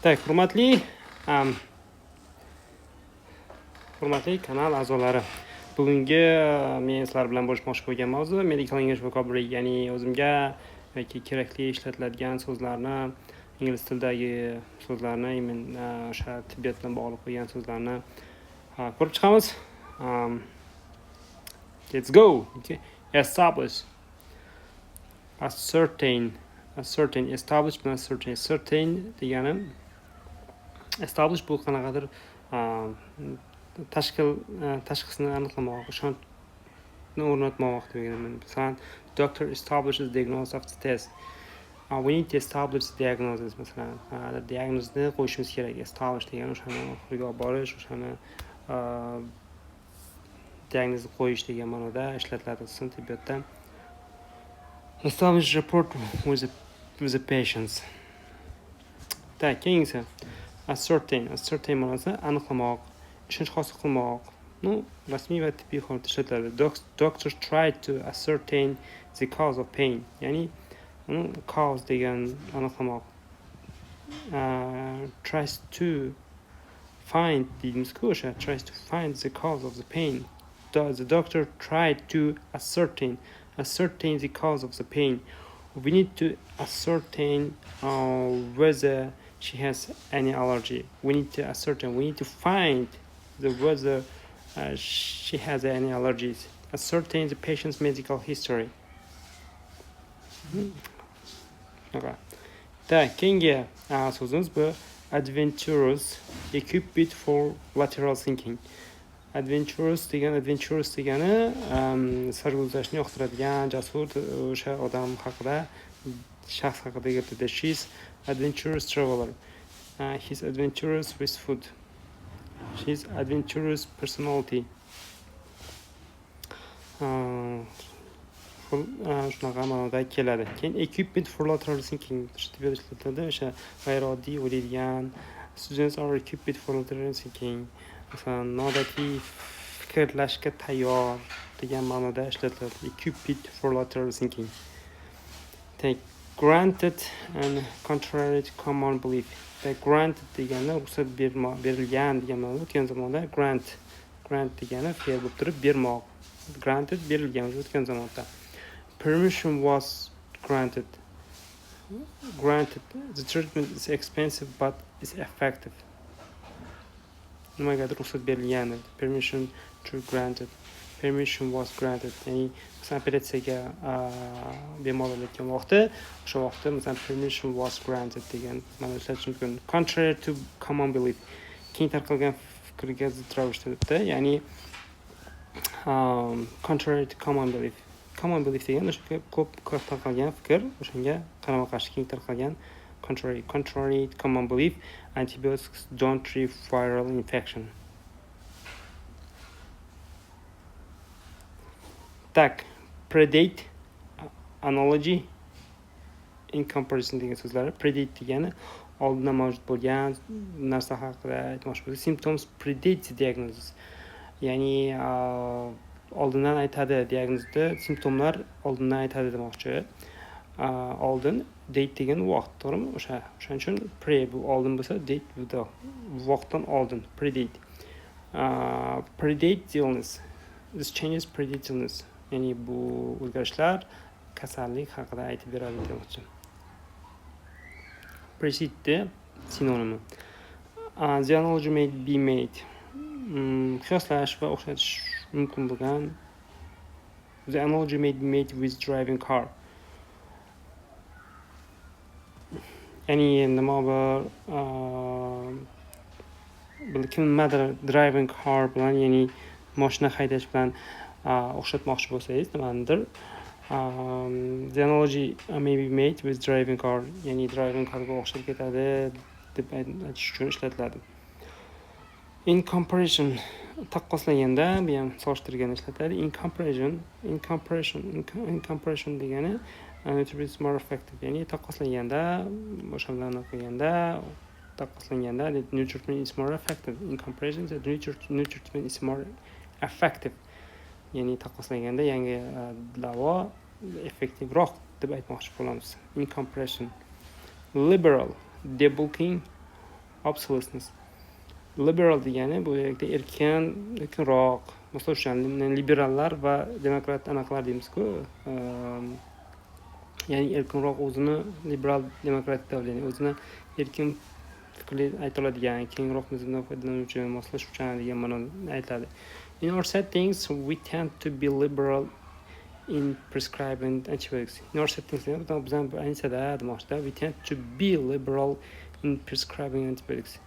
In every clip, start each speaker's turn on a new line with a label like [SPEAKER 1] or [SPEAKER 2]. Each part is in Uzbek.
[SPEAKER 1] Так, hurmatli kanal a'zolari, bugungi men sizlar bilan bo'lishmoqchi bo'lgan mavzu medical English vocabulary, ya'ni o'zimga yoki kerakli ishlatiladigan so'zlarni, ingliz tilidagi so'zlarni, именно o'sha tibbiyot bilan bog'liq bo'lgan so'zlarni ko'rib chiqamiz. Let's go. Okay. Establish, ascertain, ascertain, establish bilan ascertain. Ascertain degani, establish bu qanaqadir tashkil, tashxisni aniqlamoq, ishonchni o'rnatmoq degani. Masalan, doctor establishes diagnosis of the test. We need to establish the diagnosis. Masalan, diagnozni qo'yishimiz kerak. Establish degani o'shani oxiriga olib borish, o'shani diagnozni qo'yish degan ma'noda ishlatiladi, xususan tibbiyotda. Establish rapport with the patients. Так, keyingisi ascertain. Ascertain ma'nosi aniqlamoq, ishonch hosil qilmoq. Ну, rasmiy va tibbiy holatda ishlatiladi. Doctors try to ascertain the cause of pain, ya'ni cause degan aniqlamoq, tries to find deymizku, o'sha tries to find the cause of the pain. The doctor tried to ascertain the cause of the pain. We need to ascertain whether she has any allergy. We need to ascertain, we need to find the whether she has any allergies. Ascertain the patient's medical history. Okay. Так, keyingi so'zimiz bu adventurous, equipped for lateral thinking. Adventurous degan, adventurous degani sarguzashtni yoqtiradigan, jasur o'sha odam haqida, shaxs haqida gapiradi. She's adventurous traveler. He's adventurous with food. She's adventurous personality. Shunaqa ma'noda keladi. Keyin equipped for lateral thinking tibbiyot ishlatiladi, o'sha g'ayrioddiy o'ylaydigan. Students are equipped for lateral thinking. Masalan, noodatiy fikrlashga tayyor degan ma'noda ishlatiladi equipped for lateral thinking. Так, granted and contrary to common belief. Так, granted degani ruxsat berilgan degan ma'noda o'tgan zamonda. Grant, grant degani fe'l bo'lib turib, bermoq. Granted, berilgan, o'tgan zamonda. Permission was granted. Granted, the treatment is expensive but is effective. Nimagadir ruxsat berilgan, permission to granted, permission was granted, ya'ni masalan, operatsiyaga bemor olayotgan vaqti, o'sha vaqtda masalan, permission was granted degan ma'noda ishlatish mumkin. Contrary to common belief, keng tarqalgan fikrga zid ravishda debdi, ya'ni contrary to common belief. Common belief degan o'sha ko'p tarqalgan fikr, o'shanga qarama qarshi, keng tarqalgan. Contrary, contrary to common belief, antibiotics don't treat viral infection. Так, predate, analogy, in comparison degan so'zlari. Predate degani oldindan mavjud bo'lgan narsa haqida aytmoqchi bo'lsak, symptoms predate the diagnosis, ya'ni oldindan aytadi diagnozni, simptomlar oldindan aytadi demoqchi. Oldin, date degan vaqt, to'g'rimi? O'sha, o'shaning uchun pre bu oldin bo'lsa, date bu vaqtdan oldin, predate. Predate the illness. This changes predate illness, ya'ni bu o'zgarishlar kasallik haqida aytib beradi demoqchi. Precede sinonimi. The analogy may be made, qiyoslash va o'xshatish mumkin bo'lgan. The analogy may be made with driving car, ya'ni nima bir kim nimadir driving car bilan, ya'ni moshina haydash bilan o'xshatmoqchi bo'lsangiz nimanidir. The analogy may be made with driving car, ya'ni driving carga o'xshab ketadi deb aytish uchun ishlatiladi. In comparison, taqqoslaganda, bu ham solishtirganda ishlatiladi. In comparison, in comparison, in comparison degani is more effective, ya'ni taqqoslaganda, o'sha bilan qilganda, taqqoslanganda new treatment is more effective. In comparison, the new treatment is more effective, ya'ni taqqoslaganda yangi davo effektivroq deb aytmoqchi bo'lamiz. In comparison. Liberal, debulking. Obsolescence. Liberal degani bu yerda erkin, erkinroq. Misol uchun, liberallar va demokrat anaqalar deymizku, ya'ni erkinroq, o'zini liberal demokratik davlat, ya'ni o'zini erkin fikrli ayta oladigan, kengroq nizomdan foydalanuvchi, moslashuvchan degan ma'noda aytiladi. In our settings, we tend to be liberal in prescribing antibiotics. In our settings, bizani ayniqsa demoqchida, we tend to be liberal in prescribing antibiotics.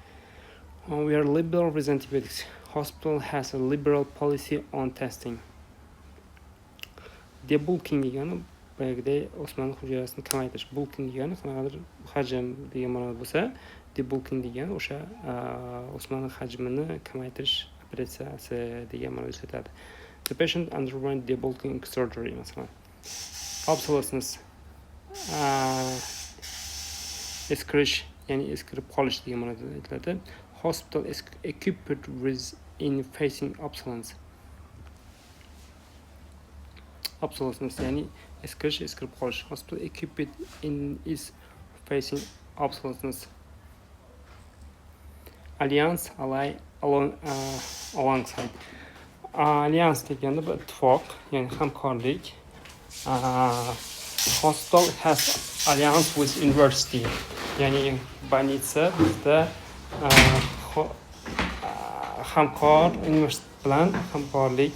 [SPEAKER 1] We are liberal with antibiotics. Hospital has a liberal policy on testing. Debulking degani boyagidek o'smani hujayrasini kamaytirish. Bulking degani qanaqadir hajm degan ma'noda bo'lsa, debulking degani o'sha o'smani hajmini kamaytirish operatsiyasi degan ma'noda ishlatiladi. The patient underwent debulking surgery, masalan. Obsolescence, eskirish, ya'ni eskirib qolish degan ma'noda aytiladi. Hospital is equipped with in facing obsolescence. Obsolescence, ya'ni eskirish, eskirib qolish. Hospital equipped in is facing obsolescence. Alliance, ally, along, alongside. Alyans deganda bu ittifoq, ya'ni hamkorlik. Hospital has alliance with university, ya'ni больница bizda hamkor universitet bilan hamkorlik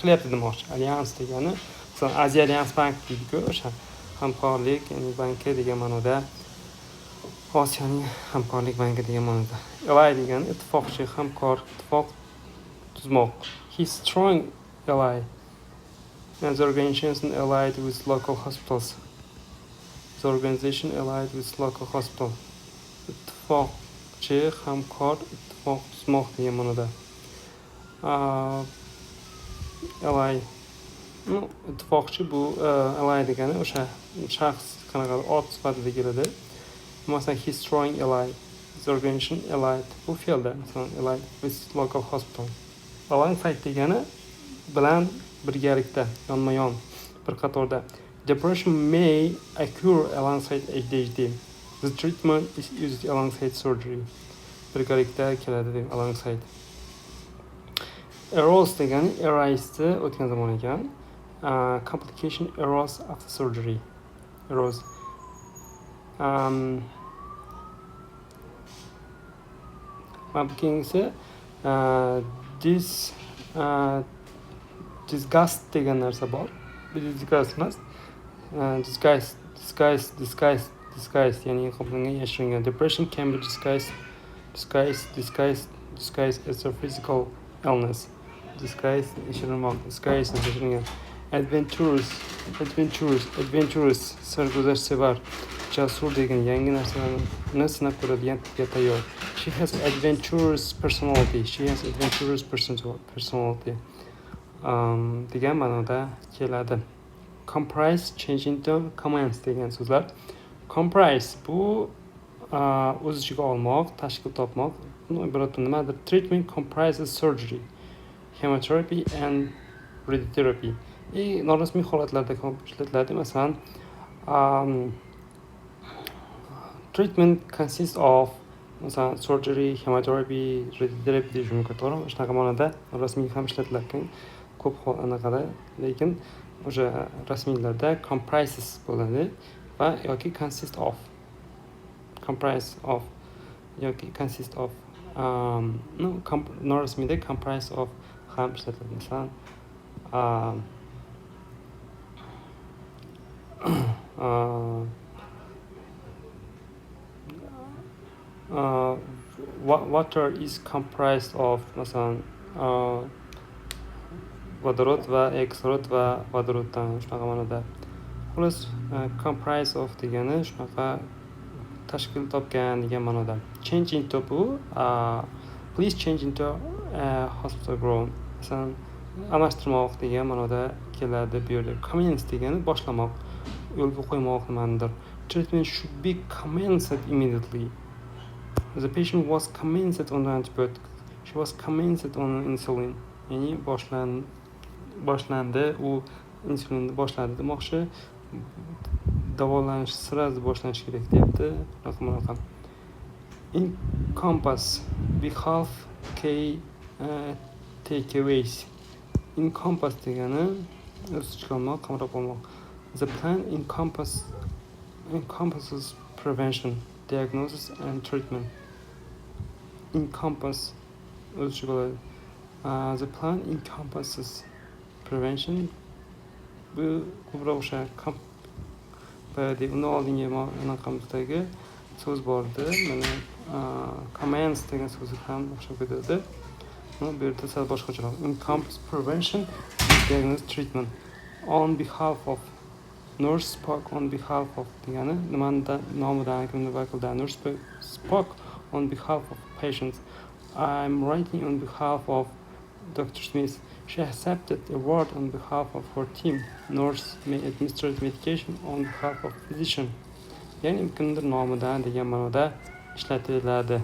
[SPEAKER 1] qilyapti demoqchi. Alyans degani, masalan, Aziya Alyans bank deydiku, o'sha hamkorlik, ya'ni banki degan ma'noda, Osiyoning hamkorlik banki degan ma'noda. Ally degani ittifoqchi, hamkor, ittifoq tuzmoq. He strong ally and the organization allied with local hospitals. The organization allied with local hospital. Ittifoqchi, hamkor, ittifoq tuzmoq degan ma'noda. Ally, ну, ittifoqchi bu ally degani o'sha shaxs, qanaqadir ot sifatida keladi. Masalan, he strong ally, the organization allied, bu fe'lda, masalan, allied with local hospital. Alongside degani bilan birgalikda, yonma yon, bir qatorda. Depression may occur alongside ADHD. The treatment is used alongside surgery. Birgalikda keladi deb alongside. Arose degani arise o'tgan zamon ekan. Complication arose after surgery. Arose. Mana bu keyingisi disgust degan narsa bor. Bu disgust emas. Disguise, disguise, disguise, disguise, ya'ni qoplangan, yashiringan. Depression can be disguised, disguise, disguise, disguise as a physical illness. Disguise, yashirinmoq, disguise, yashiringan. Adventurous, adventurous, adventurous, sarguzashtsevar, jasur degan, yangi narsalarni sinab ko'radigan tipga tayyor. She has adventurous personality. She has adventurous personality. Degan ma'noda keladi. Comprise, change into, commence degan so'zlar. Comprise bu o'z ichiga olmoq, tashkil topmoq. Buni iborat nimadir? Treatment comprises surgery, chemotherapy and radiotherapy. И norasmiy holatlarda ko'p ishlatiladi. Masalan, treatment consists of, masalan, surgery, chemotherapy, radiotherapy deyish mumkin, to'g'rimi? Shunaqa ma'noda norasmiy ham ishlatilar ekan ko'p anaqada, lekin o'sha rasmiylarda comprises bo'ladi va yoki consist of, comprise of yoki consist of. Ну, norasmiyda comprise of ham ishlatiladi. Masalan, water is comprised of, masalan, vodorod va kislorod va vodoroddan, shunaqa ma'noda. Xullas, comprise of degani shunaqa tashkil topgan degan ma'noda. Change into bu please change into hospital gown, masalan, almashtirmoq degan ma'noda keladi bu yerda. Commence degani boshlamoq, yo'lga qo'ymoq nimanidir. Treatment should be commenced immediately. The patient was commenced on antibiotics. She was commenced on insulin, ya'ni boshlandi, u insulinni boshladi demoqchi. Davolanish сразу boshlanishi kerak deyapti, raqam raqam. Encompass, behalf, key takeaways. Encompass degani o'z ichiga olmoq, qamrab olmoq. The plan encompasses prevention, diagnosis and treatment. Encompass o'z ichiga oladi. The plan encompasses prevention. Bu ko'proq o'sha boyagi, undan oldingi anaqamizdagi so'z bor edi, mana, commence degan so'zi ham o'xshab ketadi. Bu yerda sal boshqacharoq. Encompass prevention, diagnosis, treatment. On behalf of. Nurse spoke on behalf of degani nimani nomidan, kimni vakilidan. Nurse spoke on behalf of patients. I'm writing on behalf of Dr. Smith. She accepted the award on behalf of her team. Nurse may administer medication on behalf of physician. Ya'ni kimdir nomidan degan ma'noda ishlatiladi.